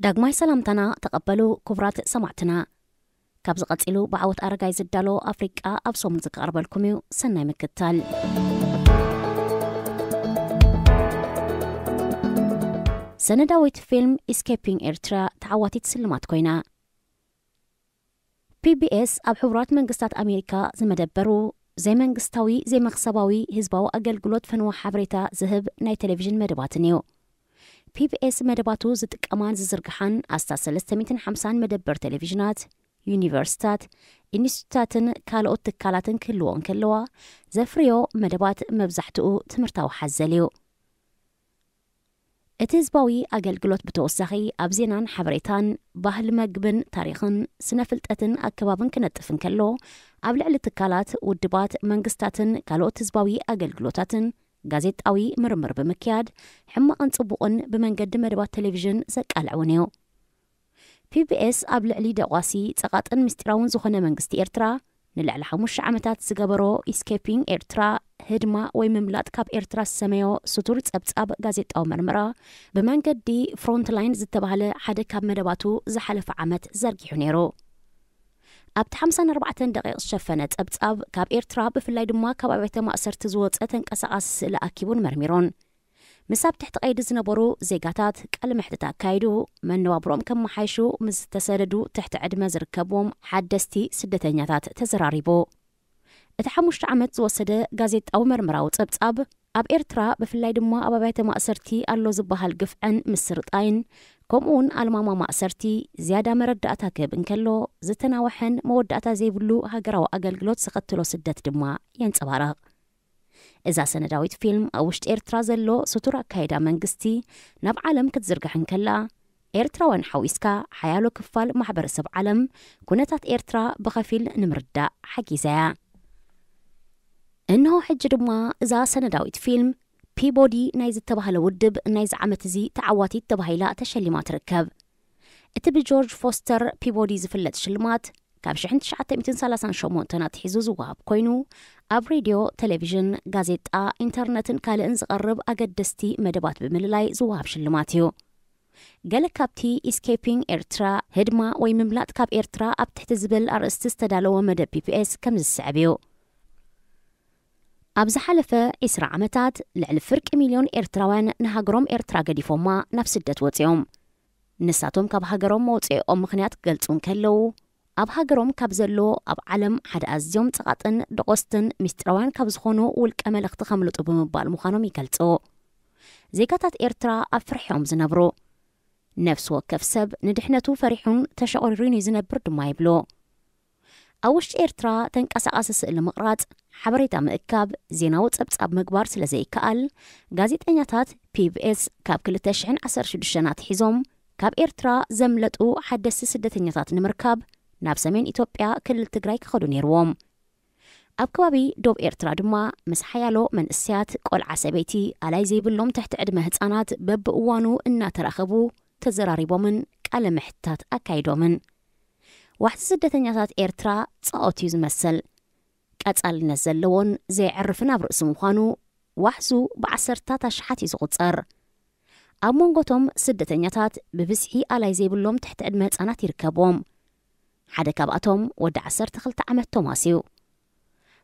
ዳግማይ ሰላምታና ተቐበሉ ክቡራት ሰማዕትና። ካብዚ ቀጺሉ ብዓወት ኣረጋይ ዝዳሎ ኣፍሪቃ ኣብ ሰሙን ዝቀርበልኩም እዩ። ሰናይ ምክታል። ሰነዳዊት ፊልም ኢስኬፒንግ ኤርትራ ተዓዋቲት ስልማት ኮይና። ፒ ቢ ኤስ ኣብ ሕቡራት መንግስታት ኣሜሪካ ዝመደበሩ ዘይመንግስታዊ ዘይመኽሰባዊ ህዝባዊ ኣገልግሎት ፈንዋ ሓበሬታ ዝህብ ናይ ቴሌቪዥን መደባትን እዩ። ፒ ቢ ኤስ መደባቱ ዝጥቀማን ዝዝርግሓን ኣስታት ሰለስተ ሚእትን ሓምሳን መደበር ቴሌቪዥናት፣ ዩኒቨርሲታት፣ ኢንስቲትዩታትን ካልኦት ትካላትን ክህልዎ እንከለዋ፣ ዘፍርዮ መደባት መብዛሕትኡ ትምህርታዊ ሓዘል እዩ። እቲ ህዝባዊ ኣገልግሎት ብተወሳኺ ኣብ ዜናን ሓበሬታን፣ ባህሊ መግብን ታሪኽን፣ ስነ ፍልጠትን ኣከባብን ክነጥፍ እንከሎ፣ ኣብ ልዕሊ ትካላት፣ ውድባት፣ መንግስታትን ካልኦት ህዝባዊ ኣገልግሎታትን ጋዜጣዊ ምርምር ብምክያድ፣ ሕማቕን ጽቡቕን ብመንገዲ መደባት ቴሌቪዥን ዘቃልዕ እውን እዩ። ፒ ቢ ኤስ ኣብ ልዕሊ ደቋሲ፣ ጸቓጥን ምስጢራውን ዝኾነ መንግስቲ ኤርትራ ንልዕሊ ሓሙሽተ ዓመታት ዝገበሮ ኢስኬፒንግ ኤርትራ፣ ህድማ ወይ ምምላጥ ካብ ኤርትራ ዝሰመዮ ስቱር ጸብጻብ ጋዜጣዊ መርመራ፣ ብመንገዲ ፍሮንትላይን ዝተባህለ ሓደ ካብ መደባቱ ዝሓለፈ ዓመት ዘርጊሑ ነይሩ። ኣብቲ ሓምሳን ኣርባዕተን ደቂቕ ዝሸፈነ ጸብጻብ፣ ካብ ኤርትራ ብፍላይ ድማ ካብ ኣብያተ ማእሰርቲ ዝወጸ ተንቀሳቓሲ ስእሊ ኣኪቡን መርሚሩን። ምስ ኣብ ትሕቲ ቀይዲ ዝነበሩ ዜጋታት ቃለ መሕትት ኣካይዱ፣ መነባብሮም ከመሓይሹ ምስ ዝተሰደዱ ትሕቲ ዕድመ ዝርከብዎም ሓደስቲ ስደተኛታት ተዘራሪቡ። እቲ ሓሙሽተ ዓመት ዝወሰደ ጋዜጣዊ መርመራዊ ጸብጻብ፣ ኣብ ኤርትራ ብፍላይ ድማ ኣብ ኣብያተ ማእሰርቲ ኣሎ ዝበሃል ግፍዕን ምስርጣይን፣ ከምኡውን ኣልማማ ማእሰርቲ ዝያዳ መረዳእታ ክህብ እንከሎ፣ ዝተናወሐን መወዳእታ ዘይብሉ ሃገራዊ ኣገልግሎት ዘኸትሎ ስደት ድማ የንጸባርቕ። እዛ ሰነዳዊት ፊልም ኣብ ውሽጢ ኤርትራ ዘሎ ስቱር ኣካይዳ መንግስቲ ናብ ዓለም ክትዝርጋሕ እንከላ፣ ኤርትራውያን ሓዊስካ ሓያሎ ክፋል ማሕበረሰብ ዓለም ኩነታት ኤርትራ ብኸፊል ንምርዳእ ሓጊዛ እያ። እንሆ ሕጂ ድማ እዛ ሰነዳዊት ፊልም ፒቦዲ ናይ ዝተባህለ ውድብ ናይዚ ዓመት እዚ ተዓዋቲት ተባሂላ ተሸሊማ ትርከብ። እቲ ብጆርጅ ፎስተር ፒቦዲ ዝፍለጥ ሽልማት ካብ ሽሕን ትሽዓተ ሚእትን ሰላሳን ሸሞንተን ኣትሒዙ ዝወሃብ ኮይኑ፣ ኣብ ሬድዮ፣ ቴሌቪዥን፣ ጋዜጣ፣ ኢንተርነትን ካልእን ዝቐርብ ኣገደስቲ መደባት ብምልላይ ዝወሃብ ሽልማት እዩ። ገለ ካብቲ ኢስኬፒንግ ኤርትራ፣ ህድማ ወይ ምምላጥ ካብ ኤርትራ ኣብ ትሕቲ ዝብል ኣርእስቲ ዝተዳለወ መደብ ፒ ቢ ኤስ ከምዚ ዝስዕብ እዩ። ኣብ ዝሓለፈ ዒስራ ዓመታት ልዕሊ ፍርቂ ሚልዮን ኤርትራውያን ንሃገሮም ኤርትራ ገዲፎማ ናብ ስደት ወጺኦም። ንሳቶም ካብ ሃገሮም መውጽኦም ምኽንያት ክገልጹ እንከለዉ፣ ኣብ ሃገሮም ካብ ዘሎ ኣብ ዓለም ሓደ ኣዝዮም ጸቓጥን ደቆስትን ምስጢራውያን ካብ ዝኾኑ ውልቀ መለኽቲ ከምልጡ ብምባል ምዃኖም ይገልጹ። ዜጋታት ኤርትራ ኣብ ፍርሒ እዮም ዝነብሩ። ነፍሲ ወከፍ ሰብ ንድሕነቱ ፈሪሑን ተሸቑሪሩን እዩ ዝነብር ድማ ይብሉ። ኣብ ውሽጢ ኤርትራ ተንቀሳቓሲ ስእሊ ምቕራጽ፣ ሓበሬታ ምእካብ፣ ዜናዊ ጸብጻብ ምግባር ስለ ዘይከኣል፣ ጋዜጠኛታት ፒ ቢ ኤስ ካብ ክልተ ሽሕን ዓሰርተ ሽዱሽተን ኣትሒዞም ካብ ኤርትራ ዘምለጡ ሓደስቲ ስደተኛታት ንምርካብ ናብ ሰሜን ኢትዮጵያ ክልል ትግራይ ክኸዱ ነይርዎም። ኣብ ከባቢ ዶብ ኤርትራ ድማ ምስ ሓያሎ መንእሰያት፣ ቆልዓ፣ ሰበይቲ፣ ኣላይ ዘይብሎም ትሕቲ ዕድመ ህጻናት በብእዋኑ እናተራኸቡ ተዘራሪቦምን ቃለ ምሕታት ኣካይዶምን። ዋሕዚ ስደተኛታት ኤርትራ ጻኦት እዩ ዝመስል። ቀጻልነት ዘለዎን ዘየዕርፍን ኣብ ርእሲ ምዃኑ፣ ዋሕዙ ብዓሰርታት ኣሽሓት እዩ ዝቑጸር። ኣብ መንጎቶም ስደተኛታት ብብዝሒ ኣላይ ዘይብሎም ትሕቲ ዕድመ ህጻናት ይርከብዎም። ሓደ ካብኣቶም ወዲ ዓሰርተ ክልተ ዓመት ቶማስ እዩ።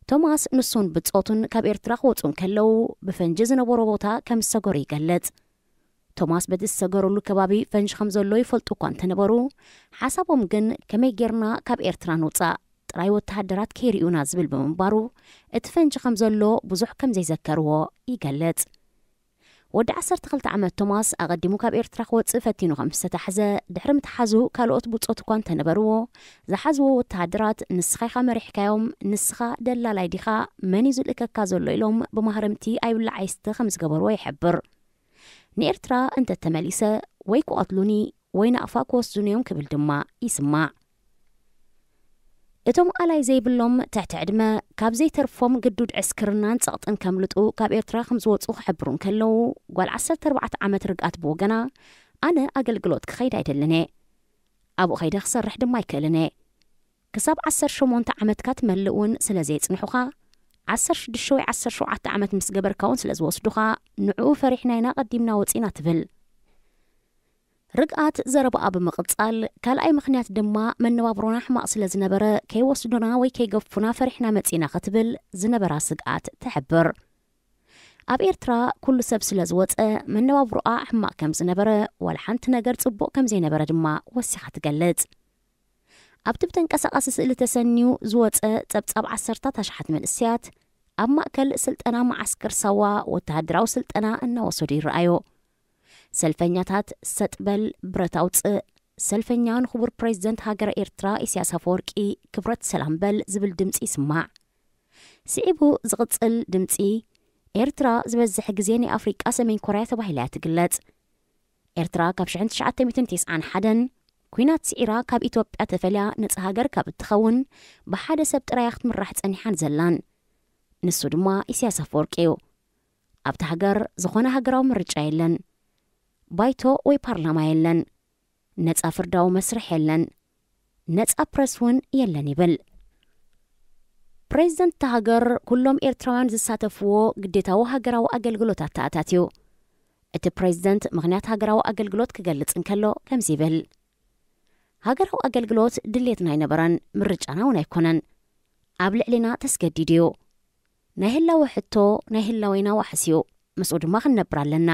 ቶማስ ንሱን ብጾቱን ካብ ኤርትራ ክወጹ እንከለዉ፣ ብፈንጂ ዝነበሮ ቦታ ከም ዝሰገሩ ይገልጽ። ቶማስ በቲ ዝሰገረሉ ከባቢ ፈንጂ ከም ዘሎ ይፈልጡ እኳ እንተነበሩ፣ ሓሳቦም ግን ከመይ ጌርና ካብ ኤርትራ ንውጻእ፣ ጥራይ ወተሃደራት ከይርእዩና ዝብል ብምንባሩ፣ እቲ ፈንጂ ከም ዘሎ ብዙሕ ከም ዘይዘከርዎ ይገልጽ። ወዲ ዓሰርተ ክልተ ዓመት ቶማስ ኣቐዲሙ ካብ ኤርትራ ክወጽእ ፈቲኑ ከም ዝተታሕዘ፣ ድሕሪ ምትሓዙ ካልኦት ብጾት እኳ እንተነበርዎ፣ ዝሓዝዎ ወተሃደራት "ንስኻ ኢኻ መሪሕካዮም፣ ንስኻ ደላላይ ዲኻ፣ መን እዩ ዝልእከካ ዘሎ?" ኢሎም ብማህረምቲ ኣይብላዕ ኣይስተ ከም ዝገበርዎ ይሕብር። "ንኤርትራ እንተተመሊሰ ወይ ክቐትሉኒ ወይ ናቕፋ ክወስዱኒ እዮም" ክብል ድማ ይስማዕ። እቶም ኣላይ ዘይብሎም ትሕቲ ዕድመ፣ ካብ ዘይተርፎም ግዱድ ዕስክርናን ጸቕጥን ከምልጡ ካብ ኤርትራ ከም ዝወጹ ክሕብሩ እንከለዉ፣ ጓል ዓሰርተ ኣርባዕተ ዓመት ርግኣት ብወገና፣ "ኣነ ኣገልግሎት ክኸይድ ኣይደልን እየ። ኣብኡ ኸይደ ክሰርሕ ድማ ኣይክእልን እየ። ክሳብ ዓሰርተ ሸሞንተ ዓመትካ ትመልእ እውን ስለ ዘየጽንሑኻ፣ ዓሰርተ ሽዱሽተ ወይ ዓሰርተ ሸውዓተ ዓመት ምስ ገበርካ እውን ስለ ዝወስዱኻ፣ ንዕኡ ፈሪሕና ኢና ቀዲምና ወጺና" ትብል። ርግኣት ዘረባኣ ብምቕጻል፣ ካልኣይ ምኽንያት ድማ መነባብሮና ሕማቕ ስለ ዝነበረ፣ ከይወስዱና ወይ ከይገፉና ፈሪሕና መጺና ክትብል ዝነበራ ስግኣት ትሕብር። ኣብ ኤርትራ ኩሉ ሰብ ስለ ዝወጸ፣ መነባብሮኣ ሕማቕ ከም ዝነበረ፣ ዋላ ሓንቲ ነገር ጽቡቕ ከም ዘይነበረ ድማ ወሲኻ ትገልጽ። ኣብቲ ብተንቀሳቓሲ ስእሊ ተሰንዩ ዝወጸ ጸብጻብ ዓሰርታት ኣሽሓት መንእሰያት ኣብ ማእከል ስልጠና መዓስከር ሳዋ ወተሃደራዊ ስልጠና እናወሰዱ ይረኣዩ። ሰልፈኛታት ሰጥ በል፣ ብረት ኣውጽእ፣ ሰልፈኛ ንክቡር ፕሬዚደንት ሃገረ ኤርትራ ኢሳያስ ኣፈወርቂ ክብረት ሰላም በል ዝብል ድምጺ ይስማዕ። ስዒቡ ዝቕጽል ድምጺ፣ ኤርትራ ዝበዝሕ ግዜ ናይ ኣፍሪቃ ሰሜን ኮርያ ተባሂላ እያ ትግለጽ። ኤርትራ ካብ ሽሕን ትሽዓተ ሚእትን ተስዓን ሓደን ኲናት ስዒራ ካብ ኢትዮጵያ ተፈልያ ነጻ ሃገር ካብ እትኸውን ብሓደ ሰብ ጥራያ ክትምራሕ ጸኒሓን ዘላን። ንሱ ድማ ኢሳያስ ኣፈወርቂ እዩ። ኣብቲ ሃገር ዝኾነ ሃገራዊ ምርጫ የለን። ባይቶ ወይ ፓርላማ የለን። ነጻ ፍርዳዊ መስርሕ የለን። ነጻ ፕረስ እውን የለን ይብል። ፕሬዚደንት እታ ሃገር ኩሎም ኤርትራውያን ዝሳተፍዎ ግዴታዊ ሃገራዊ ኣገልግሎት ኣተኣታትዩ። እቲ ፕሬዚደንት ምኽንያት ሃገራዊ ኣገልግሎት ክገልጽ እንከሎ ከምዚ ይብል። ሃገራዊ ኣገልግሎት ድሌትና ኣይነበረን፣ ምርጫና እውን ኣይኮነን። ኣብ ልዕሌና ተስገዲዱ እዩ። ናይ ህላወ ሕቶ ናይ ህላዌና ዋሕስ እዩ። ምስኡ ድማ ክንነብር ኣለና።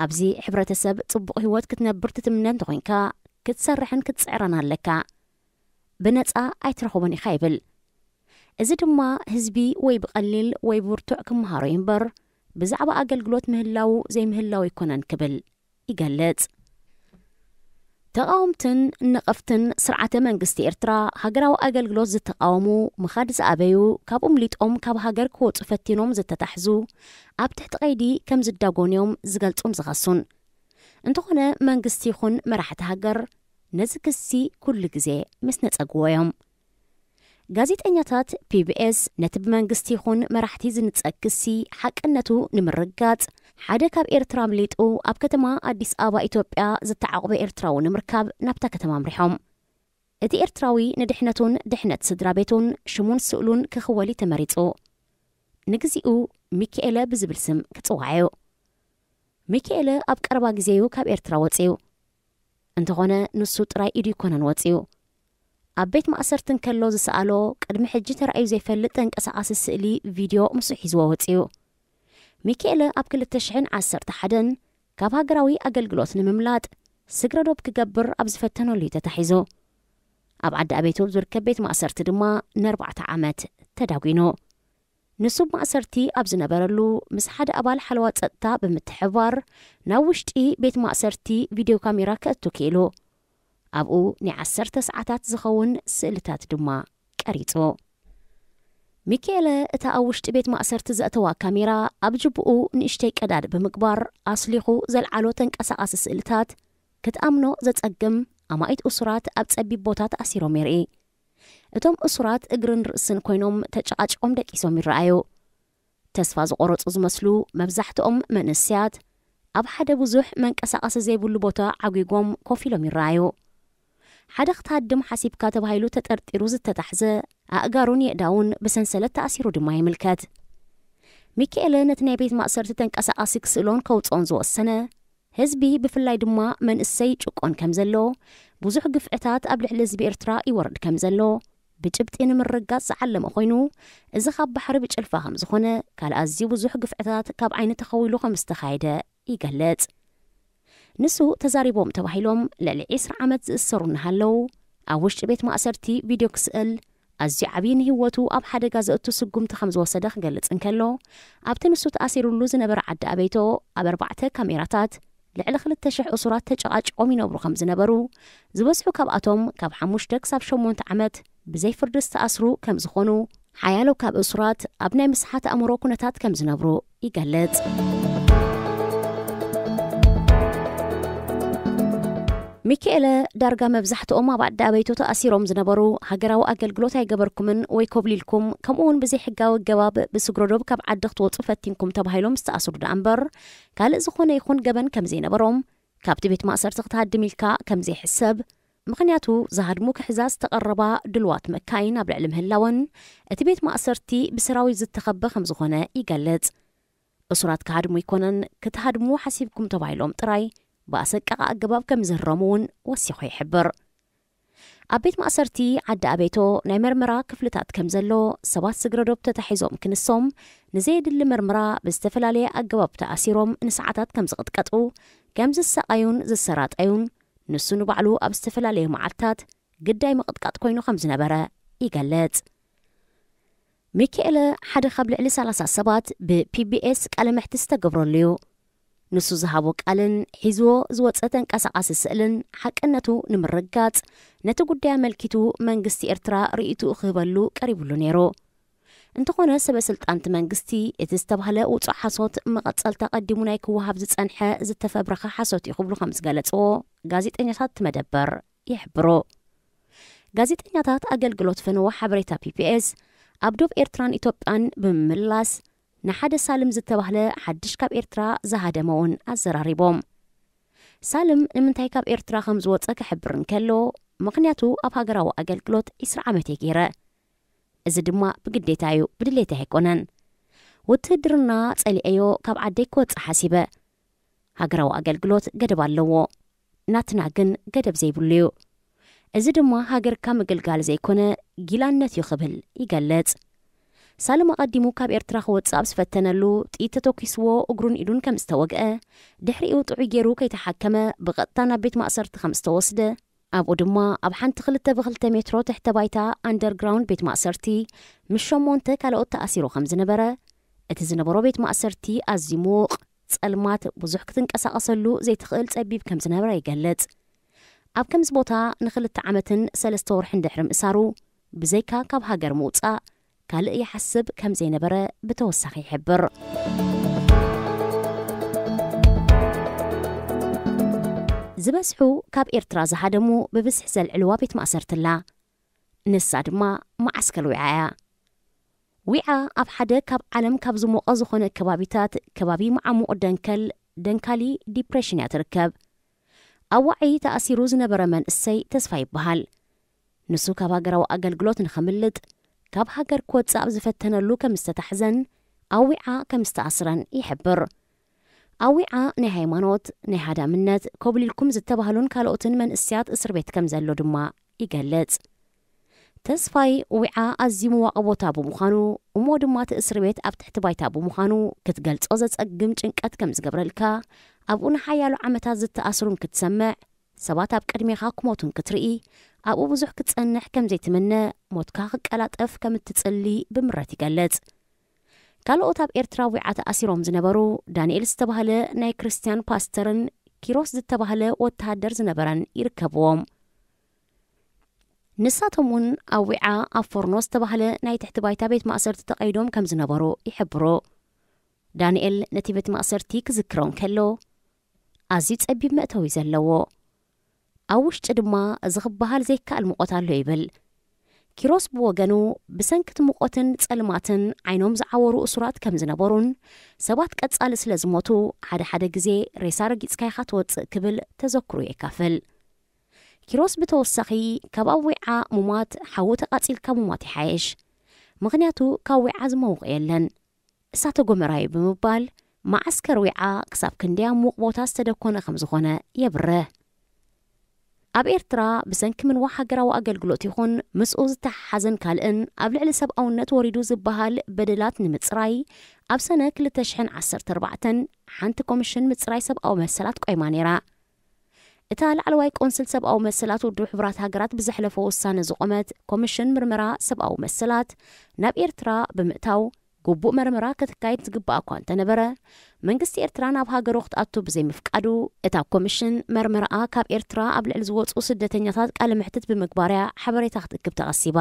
ኣብዚ ሕብረተሰብ ጽቡቕ ህይወት ክትነብር ትትምነ እንተኾይንካ፣ ክትሰርሕን ክትጽዕረን ኣለካ። ብነጻ ኣይትረኽቦን ኢኻ ይብል። እዚ ድማ ህዝቢ ወይ ብቐሊል ወይ ብብርቱዕ ክመሃሮ እዩ እምበር፣ ብዛዕባ ኣገልግሎት ምህላው ዘይምህላው ኣይኮነን ክብል ይገልጽ። ተቓወምትን ነቐፍትን ስርዓተ መንግስቲ ኤርትራ ሃገራዊ ኣገልግሎት ዝተቓወሙ፣ ምኻድ ዝኣበዩ፣ ካብኡ ምሊጦም ካብ ሃገር ክወጹ ፈቲኖም ዝተታሕዙ፣ ኣብ ትሕቲ ቀይዲ ከም ዝዳጎኑ እዮም ዝገልጹን ዝኸሱን። እንተኾነ መንግስቲ ይኹን መራሕቲ ሃገር ነዚ ክሲ ኩሉ ግዜ ምስ ነጸግዎ እዮም። ጋዜጠኛታት ፒ ቢ ኤስ ነቲ ብመንግስቲ ይኹን መራሕቲ ዝንጸግ ክሲ ሓቅነቱ ንምርጋጽ፣ ሓደ ካብ ኤርትራ ኣምሊጡ ኣብ ከተማ ኣዲስ ኣበባ ኢትዮጵያ ዝተዓቑበ ኤርትራዊ ንምርካብ ናብታ ከተማ ኣምሪሖም። እቲ ኤርትራዊ ንድሕነቱን ድሕነት ስድራ ቤቱን ሽሙን ስእሉን ክኽወል እዩ ተመሪጹ። ንግዚኡ ሚካኤለ ብዝብል ስም ክጽዋዕ እዩ። ሚካኤለ ኣብ ቀረባ ግዜ እዩ ካብ ኤርትራ ወጺኡ። እንተኾነ ንሱ ጥራይ ኢዱ ኣይኮነን ወጺኡ። ኣብ ቤት ማእሰርቲ እንከሎ ዝሰኣሎ ቅድሚ ሕጂ ተራእዩ ዘይፈልጥ ተንቀሳቓሲ ስእሊ ቪድዮ ምስኡ ሒዝዎ ወጺኡ። ሚካኤለ ኣብ ክልተ ሽሕን ዓሰርተ ሓደን ካብ ሃገራዊ ኣገልግሎት ንምምላጥ ስግረዶብ ክገብር ኣብ ዝፈተነሉ እዩ ተታሒዙ። ኣብ ዓዲ ኣቤቱ ኣብ ዝርከብ ቤት ማእሰርቲ ድማ ንኣርባዕተ ዓመት ተዳጒኑ። ንሱ ማእሰርቲ ኣብ ዝነበረሉ ምስ ሓደ ኣባል ሓለዋ ጸጥታ ብምትሕብባር ናብ ውሽጢ ቤት ማእሰርቲ ቪድዮ ካሜራ ከእቱ ክኢሉ። ኣብኡ ናይ ዓሰርተ ሰዓታት ዝኸውን ስእልታት ድማ ቀሪጹ። ሚካኤለ እታ ኣብ ውሽጢ ቤት ማእሰርቲ ዘእተዋ ካሜራ ኣብ ጅብኡ ንእሽተይ ቀዳድ ብምግባር ኣስሊኹ ዘልዓሎ ተንቀሳቓሲ ስእልታት ክትኣምኖ ዘጸግም ኣማኢት እሱራት ኣብ ጸቢብ ቦታ ተኣሲሮም የርኢ። እቶም እሱራት እግርን ርእስን ኮይኖም ተጨቓጭቖም ደቂሶም ይረኣዩ። ተስፋ ዝቖረጹ ዝመስሉ መብዛሕትኦም መንእሰያት ኣብ ሓደ ብዙሕ መንቀሳቐሲ ዘይብሉ ቦታ ዓጒጎም ኮፍ ኢሎም ይረኣዩ። ሓደ ክትሃድም ሓሲብካ ተባሂሉ ተጠርጢሩ ዝተታሕዘ ኣእጋሩን የእዳውን ብሰንሰለት ተኣሲሩ ድማ ይምልከት። ሚካኤለ ነቲ ናይ ቤት ማእሰርቲ ተንቀሳቓሲ ክስእሎን ከውጽኦን ዝወሰነ ህዝቢ ብፍላይ ድማ መንእሰይ ጭቆን ከም ዘሎ፣ ብዙሕ ግፍዕታት ኣብ ልዕሊ ህዝቢ ኤርትራ ይወርድ ከም ዘሎ፣ ብጭብጢ ንምርጋጽ ዝዓለመ ኮይኑ፣ እዚ ካብ ባሕሪ ብጭልፋ ከም ዝኾነ፣ ካልእ ኣዝዩ ብዙሕ ግፍዕታት ካብ ዓይኒ ተኸዊሉ ከም ዝተኻየደ ይገልጽ። ንሱ ተዛሪቦም ተባሂሎም ልዕሊ ዕስራ ዓመት ዝእሰሩ እናሃለዉ፣ ኣብ ውሽጢ ቤት ማእሰርቲ ቪድዮ ክስእል፣ ኣዝዩ ዓብዪ ንህይወቱ ኣብ ሓደጋ ዘእቱ ስጉምቲ ከም ዝወሰደ ክገልጽ እንከሎ፣ ኣብቲ ንሱ ተኣሲሩሉ ዝነበረ ዓዲ ኣበይቶ ኣብ ኣርባዕተ ካሜራታት ልዕሊ ክልተ ሽሕ እሱራት ተጨቓጭቖም ይነብሩ ከም ዝነበሩ፣ ዝበዝሑ ካብኣቶም ካብ ሓሙሽተ ክሳብ ሸሞንተ ዓመት ብዘይ ፍርዲ ዝተኣስሩ ከም ዝኾኑ፣ ሓያሎ ካብ እሱራት ኣብ ናይ ምስሓት ኣእምሮ ኩነታት ከም ዝነብሩ ይገልጽ። ሚካኤለ፣ ዳርጋ መብዛሕትኦም ኣብ ዓዲ ኣበይቶ ተኣሲሮም ዝነበሩ፣ ሃገራዊ ኣገልግሎት ኣይገበርኩምን ወይ ኮብሊልኩም፣ ከምኡ እውን ብዘይሕጋዊ ኣገባብ ብስግረዶብ ካብ ዓዲ ክትወጹ ፈቲንኩም ተባሂሎም ዝተኣስሩ ደኣ እምበር፣ ካልእ ዝኾነ ይኹን ገበን ከም ዘይነበሮም፣ ካብቲ ቤት ማእሰርቲ ክትሃድም ኢልካ ከም ዘይሕሰብ፣ ምኽንያቱ ዝሃድሙ ክሕዛ ዝተቐረባ ድልዋት መካይን ኣብ ልዕሊ ምህላወን፣ እቲ ቤት ማእሰርቲ ብሰራዊት ዝተኸበ ከም ዝኾነ ይገልጽ። እሱራት ክሃድሙ ኣይኮነን፣ ክትሃድሙ ሓሲብኩም ተባሂሎም ጥራይ ብኣሰቃቂ ኣገባብ ከም ዝህረሙ እውን ወሲኹ ይሕብር። ኣብ ቤት ማእሰርቲ ዓዲ ኣቤቶ ናይ መርመራ ክፍልታት ከም ዘሎ፣ ሰባት ስግረዶብ ተታሒዞም ክንሶም፣ ንዘየድሊ መርመራ ብዝተፈላለየ ኣገባብ ተኣሲሮም ንሰዓታት ከም ዝቕጥቀጡ፣ ከም ዝሰቓዩን ዝሰራጠዩን፣ ንሱ ንባዕሉ ኣብ ዝተፈላለየ መዓልታት ግዳይ ምቕጥቃጥ ኮይኑ ከም ዝነበረ ይገልጽ። ሚካኤለ ሓደ ካብ ልዕሊ ሰላሳ ሰባት ብፒቢኤስ ቃለ መሕትት ዝተገብረሉ እዩ። ንሱ ዝሃቦ ቃልን ሒዝዎ ዝወጸ ተንቀሳቓሲ ስእልን ሓቅነቱ ንምርግጋጽ፣ ነቲ ጉዳይ ኣመልኪቱ መንግስቲ ኤርትራ ርእይትኡ ክህበሉ ቀሪብሉ ነይሩ። እንተኾነ፣ ሰበ ስልጣንቲ መንግስቲ እቲ ዝተባህለ ውጹእ ሓሶት መቐጸልታ ቀዲሙ ናይ ክወሃብ ዝጸንሐ ዝተፈብረኸ ሓሶት እዩ ክብሉ ከም ዝገለጽዎ ጋዜጠኛታት እቲ መደበር ይሕብሩ። ጋዜጠኛታት ኣገልግሎት ፈነወ ሓበሬታ ፒፒኤስ ኣብ ዶብ ኤርትራን ኢትዮጵያን ብምምላስ፣ ንሓደ ሳልም ዝተባህለ ሓድሽ ካብ ኤርትራ ዝሃደመ እውን ኣዘራሪቦም። ሳልም ንምንታይ ካብ ኤርትራ ከም ዝወጸ ክሕብር እንከሎ፣ ምኽንያቱ ኣብ ሃገራዊ ኣገልግሎት ዒስራ ዓመት እየ ገይረ። እዚ ድማ ብግዴታ እዩ፣ ብድሌት ኣይኮነን። ውትህድርና ጸሊኤዮ ካብ ዓደይ ክወጽእ ሓሲበ። ሃገራዊ ኣገልግሎት ገደብ ኣለዎ። ናትና ግን ገደብ ዘይብሉ እዩ። እዚ ድማ ሃገርካ ምግልጋል ዘይኮነ ጊላነት እዩ ክብል ይገልጽ። ሳልም ኣቐዲሙ ካብ ኤርትራ ክወጽእ ኣብ ዝፈተነሉ ጥይት ተተኲስዎ እግሩን ኢዱን ከም ዝተወግአ፣ ድሕሪኡ ጥዑይ ገይሩ ከይተሓከመ ብቐጥታ ናብ ቤት ማእሰርቲ ከም ዝተወስደ፣ ኣብኡ ድማ ኣብ ሓንቲ ክልተ ብክልተ ሜትሮ ትሕተ ባይታ ኣንደርግራውንድ ቤት ማእሰርቲ ምስ ሸሞንተ ካልኦት ተኣሲሩ ከም ዝነበረ፣ እቲ ዝነበሮ ቤት ማእሰርቲ ኣዝዩ ምዉቕ፣ ጸልማት፣ ብዙሕ ክትንቀሳቐሰሉ ዘይትኽእል ጸቢብ ከም ዝነበረ ይገልጽ። ኣብ ከምዚ ቦታ ንክልተ ዓመትን ሰለስተ ወርሕን ድሕሪ ምእሳሩ፣ ብዘይካ ካብ ሃገር ምውጻእ ካልእ ይሓስብ ከም ዘይነበረ ብተወሳኺ ይሕብር። ዝበዝሑ ካብ ኤርትራ ዝሃደሙ ብብዝሒ ዘልዕልዋ ቤት ማእሰርቲ ኣላ። ንሳ ድማ መዓስከር ዊዓ እያ። ዊዓ ኣብ ሓደ ካብ ዓለም ካብ ዝሞቐ ዝኾነ ከባቢታት፣ ከባቢ መዓሙቕ ደንከል፣ ደንካሊ ዲፕሬሽን እያ ትርከብ። ኣብ ዋዒ ተኣሲሩ ዝነበረ መንእሰይ ተስፋ ይበሃል። ንሱ ካብ ሃገራዊ ኣገልግሎት ንኸምልጥ፣ ካብ ሃገር ክወጽእ ኣብ ዝፈተነሉ ከም ዝተታሕዘን ኣብ ዊዓ ከም ዝተኣስረን ይሕብር። ኣብ ዊዓ ናይ ሃይማኖት፣ ናይ ሃዳምነት፣ ኮብሊልኩም ዝተባህሉን ካልኦትን መንእሰያት እስር ቤት ከም ዘሎ ድማ ይገልጽ። ተስፋይ ዊዓ ኣዝዩ መዋቕ ቦታ ብምዃኑ፣ እሞ ድማ እቲ እስር ቤት ኣብ ትሕቲ ባይታ ብምዃኑ፣ ክትገልጾ ዘጸግም ጭንቀት ከም ዝገብረልካ፣ ኣብኡ ንሓያሎ ዓመታት ዝተኣስሩን ክትሰምዕ፣ ሰባት ኣብ ቅድሜኻ ክሞቱን ክትርኢ፣ ኣብኡ ብዙሕ ክትጸንሕ ከም ዘይትምነ፣ ሞትካ ክቀላጠፍ ከም እትጽሊ ብምረት ይገልጽ። ካልኦት ኣብ ኤርትራ ዊዓ ተኣሲሮም ዝነበሩ ዳንኤል ዝተባህለ ናይ ክርስትያን ፓስተርን ኪሮስ ዝተባህለ ወተሃደር ዝነበረን ይርከብዎም። ንሳቶም እውን ኣብ ዊዓ ኣብ ፎርኖ ዝተባህለ ናይ ትሕቲ ባይታ ቤት ማእሰርቲ ተቐይዶም ከም ዝነበሩ ይሕብሩ። ዳንኤል ነቲ ቤት ማእሰርቲ ክዝክሮ እንከሎ፣ ኣዝዩ ጸቢብ መእተዊ ዘለዎ፣ ኣብ ውሽጢ ድማ እዚ ክበሃል ዘይከኣል ሙቐት ኣሎ ይብል። ኪሮስ ብወገኑ፣ ብሰንኪ እቲ ሙቐትን ጸልማትን ዓይኖም ዝዓወሩ እሱራት ከም ዝነበሩን፣ ሰባት ቀጻሊ ስለ ዝሞቱ፣ ሓደ ሓደ ግዜ ሬሳ ረጊጽካ ኢኻ ትወጽእ ክብል ተዘክሩ የካፍል። ኪሮስ ብተወሳኺ፣ ካብ ኣብ ዊዓ ሙማት ሓዊ ተቓጺልካ ሙማት ይሓይሽ። ምኽንያቱ ካብ ዊዓ ዝመውቕ የለን። እሳተ ጎመራ እዩ ብምባል፣ መዓስከር ዊዓ ክሳብ ክንደይ ኣብ ምዉቕ ቦታ ዝተደኮነ ከም ዝኾነ የብርህ። ኣብ ኤርትራ ብሰንኪ ምንዋሕ ሃገራዊ ኣገልግሎት ይኹን ምስኡ ዝተሓሓዘን ካልእን ኣብ ልዕሊ ሰብኣውነት ወሪዱ ዝበሃል በደላት ንምጽራይ ኣብ ሰነ ክልተ ሽሕን ዓሰርተ ኣርባዕተን ሓንቲ ኮሚሽን ምጽራይ ሰብኣዊ መሰላት ቆይማ ነይራ። እታ ላዕለዋይ ቆንስል ሰብኣዊ መሰላት ውድብ ሕቡራት ሃገራት ብዘሕለፎ ውሳነ ዝቖመት ኮሚሽን ምርመራ ሰብኣዊ መሰላት ናብ ኤርትራ ብምእታው ግቡእ መርመራ ከተካይድ ዝግባኣ እኳ እንተነበረ፣ መንግስቲ ኤርትራ ናብ ሃገሩ ክትኣቱ ብዘይምፍቃዱ፣ እታ ኮሚሽን መርመራኣ ካብ ኤርትራ ኣብ ልዕሊ ዝወጹ ስደተኛታት ቃለ መሕትት ብምግባርያ ሓበሬታ ክትእክብ ተቐሲባ።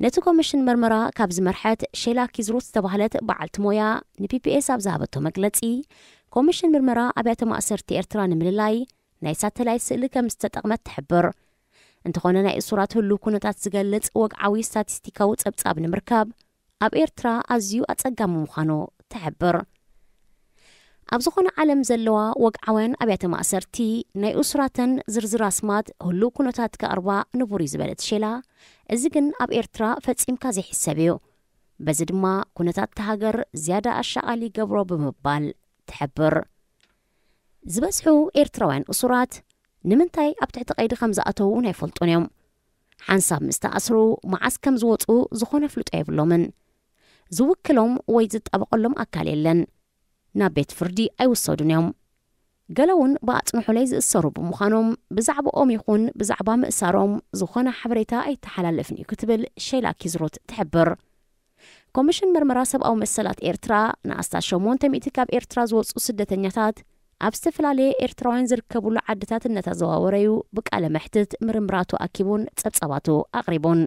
ነቲ ኮሚሽን መርመራ ካብ ዝመርሐት ሼላ ኪዝሩት ዝተባህለት በዓልቲ ሞያ ንፒፒኤስ ኣብ ዝሃበቶ መግለጺ፣ ኮሚሽን ምርመራ ኣብያተ ማእሰርቲ ኤርትራ ንምልላይ ናይ ሳተላይት ስእሊ ከም ዝተጠቕመት ትሕብር። እንተኾነ ናይ እሱራት ህሉው ኩነታት ዝገልጽ ወግዓዊ ስታቲስቲካዊ ጸብጻብ ንምርካብ ኣብ ኤርትራ ኣዝዩ ኣጸጋሚ ምዃኑ ትሕብር። ኣብ ዝኾነ ዓለም ዘለዋ ወግዓውያን ኣብያተ ማእሰርቲ ናይ እሱራተን ዝርዝር ኣስማት ህሉው ኩነታት ከቕርባ ንቡር እዩ ዝበለት ሼላ፣ እዚ ግን ኣብ ኤርትራ ፈጺምካ ዘይሕሰብ እዩ። በዚ ድማ ኩነታት እታ ሃገር ዝያዳ ኣሻቓሊ ይገብሮ ብምባል ትሕብር። ዝበዝሑ ኤርትራውያን እሱራት ንምንታይ ኣብ ትሕቲ ቀይዲ ከም ዝኣተዉ ኣይፈልጡን እዮም። ሓንሳብ ምስ ተኣስሩ መዓስ ከም ዝወጹ ዝኾነ ፍልጦ የብሎምን። ዝውክሎም ወይ ዝጣበቐሎም ኣካል የለን። ናብ ቤት ፍርዲ ኣይውሰዱን እዮም። ገለ እውን ብኣጽንሖለይ ዝእሰሩ ብምዃኖም ብዛዕባኦም ይኹን ብዛዕባ ምእሳሮም ዝኾነ ሓበሬታ ኣይተሓላለፍን እዩ ክትብል ሼላ ኪዝሮት ትሕብር። ኮሚሽን መርመራ ሰብኣዊ መሰላት ኤርትራ ንኣስታት ሸሞንተ ሚእቲ ካብ ኤርትራ ዝወጹ ስደተኛታት ኣብ ዝተፈላለየ ኤርትራውያን ዝርከብሉ ዓድታት እናተዘዋወረዩ ብቃለ መሕትት ምርምራቱ ኣኪቡን ጸብጻባቱ ኣቕሪቡን።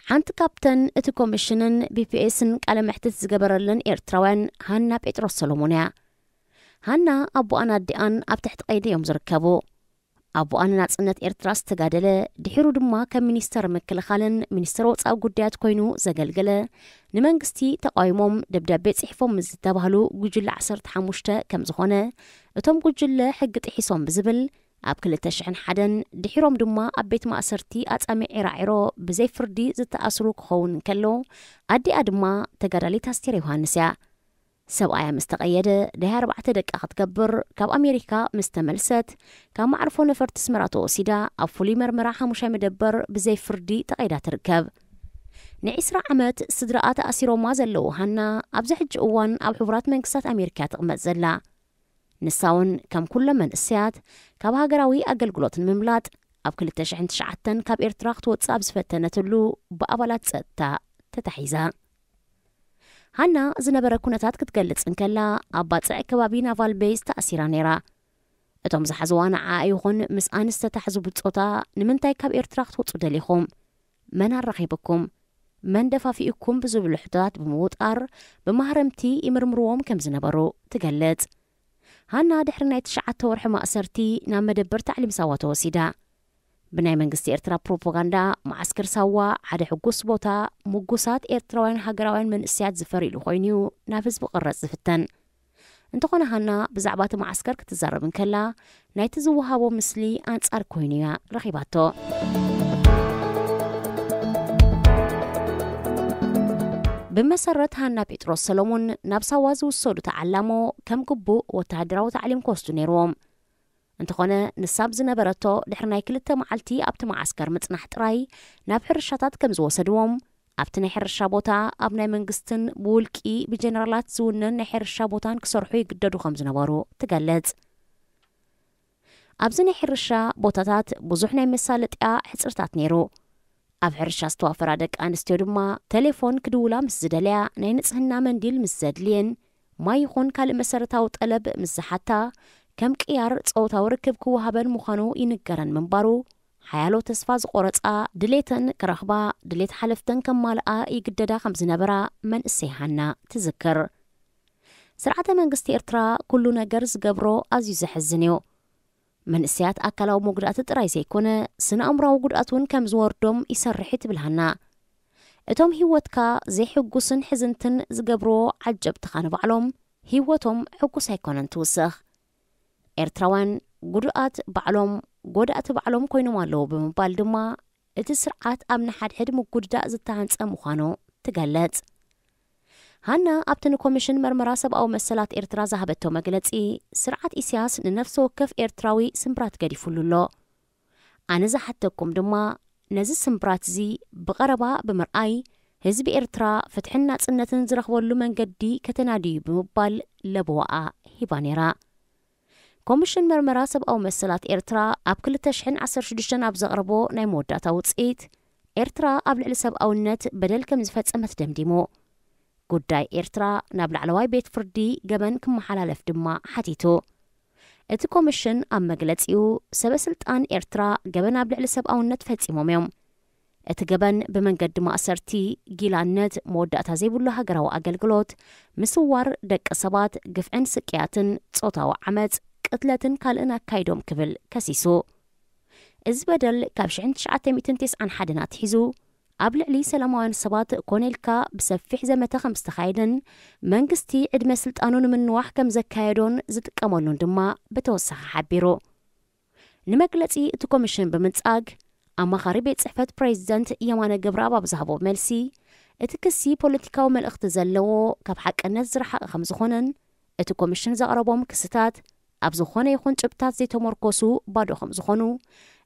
ሓንቲ ካብተን እቲ ኮሚሽንን ቢ ቢ ኤስን ቃለ መሕትት ዝገበረለን ኤርትራውያን ሃና ጴጥሮስ ሰሎሞን እያ። ሃና ኣቦኣን ኣዲኣን ኣብ ትሕቲ ቀይዲ እዮም ዝርከቡ። ኣቦኣ ንናጽነት ኤርትራ ዝተጋደለ፣ ድሒሩ ድማ ከም ሚኒስተር ምክልኻልን ሚኒስተር ወጻኢ ጉዳያት ኮይኑ ዘገልገለ፣ ንመንግስቲ ተቃዊሞም ደብዳቤ ጽሒፎም ምስ ዝተባህሉ ጉጅለ ዓሰርተ ሓሙሽተ ከም ዝኾነ፣ እቶም ጉጅለ ሕጊ ጥሒሶም ብዝብል ኣብ ክልተ ሽሕን ሓደን፣ ድሒሮም ድማ ኣብ ቤት ማእሰርቲ ኣጻሚ ዒራዒሮ ብዘይ ፍርዲ ዝተኣስሩ ክኸውን እንከሎ፣ ኣዲኣ ድማ ተጋዳሊት ኣስቴር ዮሃንስ እያ። ሰብኣያ ምስ ተቐየደ፣ ደሃይ ኣርባዕተ ደቃ ክትገብር ካብ ኣሜሪካ ምስ ተመልሰት፣ ካብ መዕርፎ ነፈርቲ ኣስመራ ተወሲዳ ኣብ ፍሉይ መርመራ ሓሙሻይ መደበር ብዘይ ፍርዲ ተቐይዳ ትርከብ። ንዒስራ ዓመት ስድራኣ ተኣሲሮማ ዘለዉ ሃና፣ ኣብዚ ሕጂ እዋን ኣብ ሕቡራት መንግስታት ኣሜሪካ ትቕመጥ ዘላ። ንሳ እውን ከም ኩሎም መንእሰያት ካብ ሃገራዊ ኣገልግሎት ንምምላጥ ኣብ ክልተ ሽሕን ትሽዓተን ካብ ኤርትራ ክትወጽእ ኣብ ዝፈተነትሉ ብኣባላት ጸጥታ ተታሒዛ። ሃና ዝነበረ ኩነታት ክትገልጽ እንከላ ኣብ ባጽዕ ከባቢ ናቫል ቤዝ ተኣሲራ ነይራ። እቶም ዝሓዝዋ ንዓኣ ይኹን ምስኣን ዝተታሕዙ ብጾታ ንምንታይ ካብ ኤርትራ ክትወጹ ደሊኹም? መን ኣራኺብኩም? መን ደፋፊኡኩም ብዝብሉ ሕቶታት ብምውጣር ብማህረምቲ ይምርምርዎም ከም ዝነበሩ ትገልጽ። ሃና ድሕሪ ናይ ትሽዓተ ወርሒ ማእሰርቲ ናብ መደበር ታዕሊም ሳዋ ተወሲዳ። ብናይ መንግስቲ ኤርትራ ፕሮፓጋንዳ፣ መዓስከር ሳዋ ሓደ ሕጉስ ቦታ፣ ምጉሳት ኤርትራውያን ሃገራውያን መንእሰያት ዝፈር ኢሉ ኮይኑ ናብ ህዝቢ ክቕረጽ ዝፍተን። እንተኾነ ሃና ብዛዕባ እቲ መዓስከር ክትዛረብ እንከላ፣ ናይቲ ዝወሃቦ ምስሊ ኣንጻር ኮይኑ እያ ረኺባቶ። ብመሰረት ሃና ጴጥሮስ ሰሎሞን፣ ናብ ሳዋ ዝውሰዱ ተዓላሞ ከም ግቡእ ወተሃደራዊ ታዕሊም ክወስዱ ነይርዎም። እንተኾነ፣ ንሳ ኣብ ዝነበረቶ ድሕሪ ናይ ክልተ መዓልቲ ኣብቲ መዓስከር ምጽናሕ ጥራይ ናብ ሕርሻታት ከም ዝወሰድዎም፣ ኣብቲ ናይ ሕርሻ ቦታ ኣብ ናይ መንግስትን ብውልቂ ብጀነራላት ዝውነን ናይ ሕርሻ ቦታን ክሰርሑ ይግደዱ ከም ዝነበሩ ትገልጽ። ኣብዚ ናይ ሕርሻ ቦታታት ብዙሕ ናይ መሳለጥያ ሕጽርታት ነይሩ። ኣብ ሕርሻ ዝተዋፈራ ደቂ ኣንስትዮ ድማ ተሌፎን ክድውላ ምስ ዝደለያ፣ ናይ ንጽህና መንዲል ምስ ዘድልየን፣ ማይ ይኹን ካልእ መሰረታዊ ጠለብ ምስ ዝሓታ፣ ከም ቅያር ጾታዊ ርክብ ክወሃበን ምዃኑ ይንገረን ምንባሩ፣ ሓያሎ ተስፋ ዝቖረጻ፣ ድሌተን ክረኽባ፣ ድሌት ሓለፍተን ከማልኣ ይግደዳ ከም ዝነበራ መንእሰይ ሃና ትዝክር። ስርዓተ መንግስቲ ኤርትራ ኩሉ ነገር ዝገብሮ ኣዝዩ ዘሕዝን እዩ። መንእሰያት ኣካላዊ መጉዳእቲ ጥራይ ዘይኮነ፣ ስነ ኣእምራዊ ጉድኣት እውን ከም ዝወርዶም ይሰርሕ እዩ ትብል ሃና። እቶም ህይወትካ ዘይሕጉስን ሕዝንትን ዝገብርዎ ዓጀብትኻ ንባዕሎም ህይወቶም ሕጉስ ኣይኮነን ትውስኽ። ኤርትራውያን ጉዱኣት ባዕሎም፣ ጎዳእቲ ባዕሎም ኮይኖም ኣለዉ ብምባል ድማ፣ እቲ ስርዓት ኣብ ንሓድሕድ ምጉድዳእ ዝተሃንጸ ምዃኑ ትገልጽ። ሃና ኣብቲ ንኮሚሽን መርመራ ሰብኣዊ መሰላት ኤርትራ ዝሃበቶ መግለጺ፣ ስርዓት ኢሳያስ ንነፍሲ ወከፍ ኤርትራዊ ስምብራት ገዲፉሉ ኣሎ። ኣነ ዝሓተኩም ድማ፣ ነዚ ስምብራት እዚ ብቐረባ ብምርኣይ፣ ህዝቢ ኤርትራ ፍትሕን ናጽነትን ዝረኽበሉ መንገዲ ከተናድዩ ብምባል ለበዋኣ ሂባ ነይራ። ኮሚሽን መርመራ ሰብኣዊ መሰላት ኤርትራ ኣብ ክልተ ሽሕን ዓሰርተ ሽዱሽተን ኣብ ዘቕረቦ ናይ መወዳእታ ውጽኢት፣ ኤርትራ ኣብ ልዕሊ ሰብኣውነት በደል ከም ዝፈጸመት ደምዲሙ። ጉዳይ ኤርትራ ናብ ላዕለዋይ ቤት ፍርዲ ገበን ክመሓላለፍ ድማ ሓቲቱ። እቲ ኮሚሽን ኣብ መግለጺኡ፣ ሰበ ስልጣን ኤርትራ ገበን ኣብ ልዕሊ ሰብኣውነት ፈጺሞም እዮም። እቲ ገበን ብመንገዲ ማእሰርቲ፣ ጊላነት፣ መወዳእታ ዘይብሉ ሃገራዊ ኣገልግሎት፣ ምስዋር ደቂ ሰባት፣ ግፍዕን ስቅያትን፣ ጾታዊ ዓመጽ፣ ቅትለትን ካልእን ኣካይዶም ክብል ከሲሱ። እዚ በደል ካብ ሽሕን ትሽዓተ ሚእትን ተስዓን ሓደን ኣትሒዙ ኣብ ልዕሊ ሰላማውያን ሰባት ኮነ ኢልካ ብሰፊሕ ዘመተ ከም ዝተኻየደን መንግስቲ ዕድመ ስልጣኑ ንምንዋሕ ከም ዘካየዶን ዝጥቀመሉን ድማ ብተወሳኺ ሓቢሩ። ንመግለጺ እቲ ኮሚሽን ብምንጻግ፣ ኣማኻሪ ቤት ጽሕፈት ፕሬዚደንት የማነ ገብረኣብ ኣብ ዝሃቦ መልሲ፣ እቲ ክሲ ፖለቲካዊ መልእኽቲ ዘለዎ፣ ካብ ሓቅነት ዝረሓቐ ከም ዝኾነን፣ እቲ ኮሚሽን ዘቕረቦም ክስታት ኣብ ዝኾነ ይኹን ጭብጥታት ዘይተመርኮሱ ባዶ ከም ዝኾኑ፣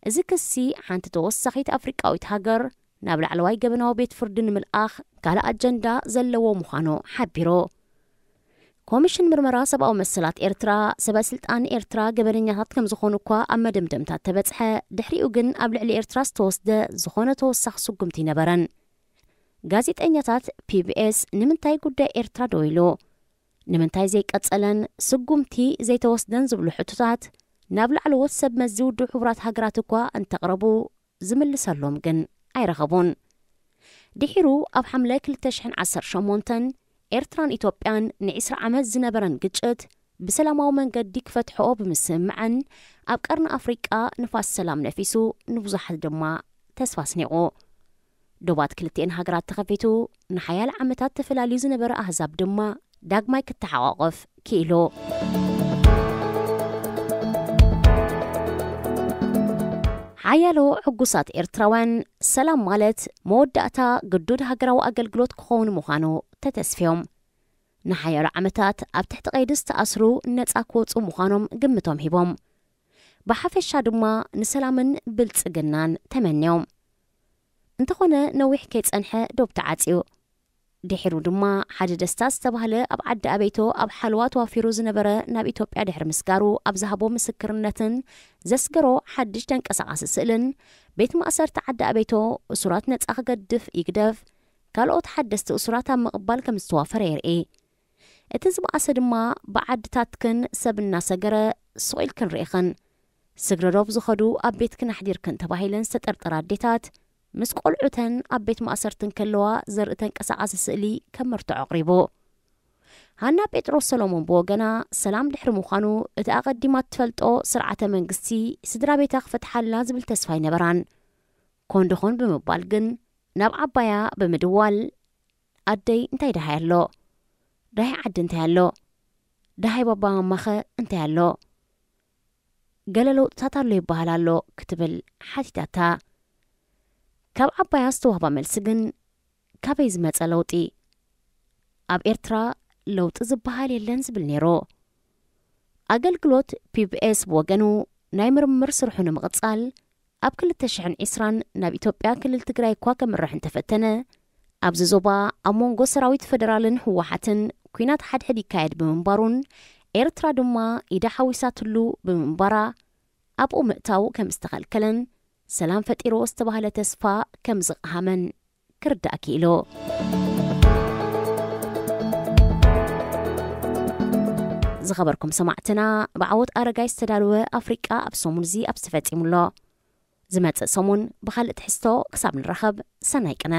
እዚ ክሲ ሓንቲ ተወሳኺት ኣፍሪቃዊት ሃገር ናብ ላዕለዋይ ገበናዊ ቤት ፍርዲ ንምልኣኽ ካልእ ኣጀንዳ ዘለዎ ምዃኑ ሓቢሩ። ኮሚሽን ምርመራ ሰብኣዊ መሰላት ኤርትራ፣ ሰበ ስልጣን ኤርትራ ገበነኛታት ከም ዝኾኑ እኳ ኣብ መደምደምታት ተበጽሐ፣ ድሕሪኡ ግን ኣብ ልዕሊ ኤርትራ ዝተወስደ ዝኾነ ተወሳኺ ስጉምቲ ኣይነበረን። ጋዜጠኛታት ፒቢኤስ ንምንታይ ጉዳይ ኤርትራ ደው ኢሉ፣ ንምንታይ ዘይቀጸለን ስጉምቲ ዘይተወስደን ዝብሉ ሕቶታት ናብ ላዕለዎት ሰብ መዚ ውድብ ሕቡራት ሃገራት እኳ እንተቕረቡ፣ ዝምልሰሎም ግን ኣይረኸቡን። ድሒሩ ኣብ ሓምለ ክልተ ሽሕን ዓሰርተ ሸሞንተን ኤርትራን ኢትዮጵያን ንዒስራ ዓመት ዝነበረን ግጭት ብሰላማዊ መንገዲ ክፈትሕኦ ብምስምምዐን ኣብ ቀርኒ ኣፍሪቃ ንፋስ ሰላም ነፊሱ፣ ንብዙሓት ድማ ተስፋ ኣስኒቑ። ዶባት ክልቲኤን ሃገራት ተኸፊቱ፣ ንሓያለ ዓመታት ተፈላልዩ ዝነበረ ኣህዛብ ድማ ዳግማይ ክተሓቋቖፍ ክኢሉ። ሓያሎ ዕጉሳት ኤርትራውያን ሰላም ማለት መወዳእታ ግዱድ ሃገራዊ ኣገልግሎት ክኸውን ምዃኑ ተተስፍዮም። ንሓያሎ ዓመታት ኣብ ትሕቲ ቀይዲ ዝተኣስሩ ነጻ ክወጹ ምዃኖም ግምቶም ሂቦም። ብሓፈሻ ድማ ንሰላምን ብልጽግናን ተመንዮም። እንተኾነ ነዊሕ ከይጸንሐ ዶብ ተዓጽዩ። ድሒሩ ድማ ሓደ ደስታ ዝተባህለ ኣብ ዓዲ ኣበይቶ ኣብ ሓለዋ ተዋፊሩ ዝነበረ ናብ ኢትዮጵያ ድሕሪ ምስጋሩ ኣብ ዝሃቦ ምስክርነትን ዘስገሮ ሓድሽ ተንቀሳቓሲ ስእልን ቤት ማእሰርቲ ዓዲ ኣበይቶ እሱራት ነጻ ክገድፍ ይግደፍ ካልኦት ሓደስቲ እሱራት ኣብ ምቕባል ከም ዝተዋፈረ የርኢ። እቲ ዝበኣሰ ድማ ብዓድታትክን ሰብ እናሰገረ ስቕ ኢልክን ርኢኽን። ስግረ ዶብ ዝኸዱ ኣብ ቤትክን ኣሕዲርክን ተባሂለን ዝተጠርጠራ ኣዴታት ምስ ቆልዑተን ኣብ ቤት ማእሰርቲ እንከለዋ ዘርኢ ተንቀሳቓሲ ስእሊ ከም መርትዖ ኣቕሪቡ። ሃና ጴጥሮስ ሰሎሞን ብወገና ሰላም ድሕሪ ምዃኑ እቲ ኣቐዲማ እትፈልጦ ስርዓተ መንግስቲ ስድራ ቤታ ክፈትሓላ ዝብል ተስፋ ኣይነበራን። ኮን ደኾን ብምባል ግን ናብ ዓባያ ብምድዋል ኣደይ እንታይ ደሃይ ኣሎ? ደሃይ ዓዲ እንታይ ኣሎ? ደሃይ ባባ ማማኸ እንታይ ኣሎ? ገለ ለውጥታት ኣሎ ይበሃል ኣሎ ክትብል ሓቲታታ። ካብ ዓባያ ዝተዋህባ መልሲ ግን ካበይ ዝመጸ ለውጢ? ኣብ ኤርትራ ለውጢ ዝበሃል የለን ዝብል ነይሩ። ኣገልግሎት ፒቢኤስ ብወገኑ ናይ ምርምር ስርሑ ንምቕጻል ኣብ ክልተ ሽሕን ዕስራን ናብ ኢትዮጵያ ክልል ትግራይ እኳ ከምርሕ እንተፈተነ፣ ኣብዚ ዞባ ኣብ መንጎ ሰራዊት ፈደራልን ህወሓትን ኲናት ሓድሕድ ይካየድ ብምንባሩን ኤርትራ ድማ ኢዳ ሓዊሳትሉ ብምንባራ ኣብኡ ምእታው ከም ዝተኸልከለን ሰላም ፈጢርዎ ዝተባህለ ተስፋ ከም ዝቐሃመን ክርዳእ ክኢሉ። ዝኸበርኩም ሰማዕትና፣ ብዓወት ኣረጋይ ዝተዳለወ ኣፍሪቃ ኣብ ሰሙን እዚ ኣብዚ ተፈጺሙ ኣሎ። ዝመጽእ ሰሙን ብኻልእ ትሕዝቶ ክሳብ ንራኸብ፣ ሰናይ ቅነ።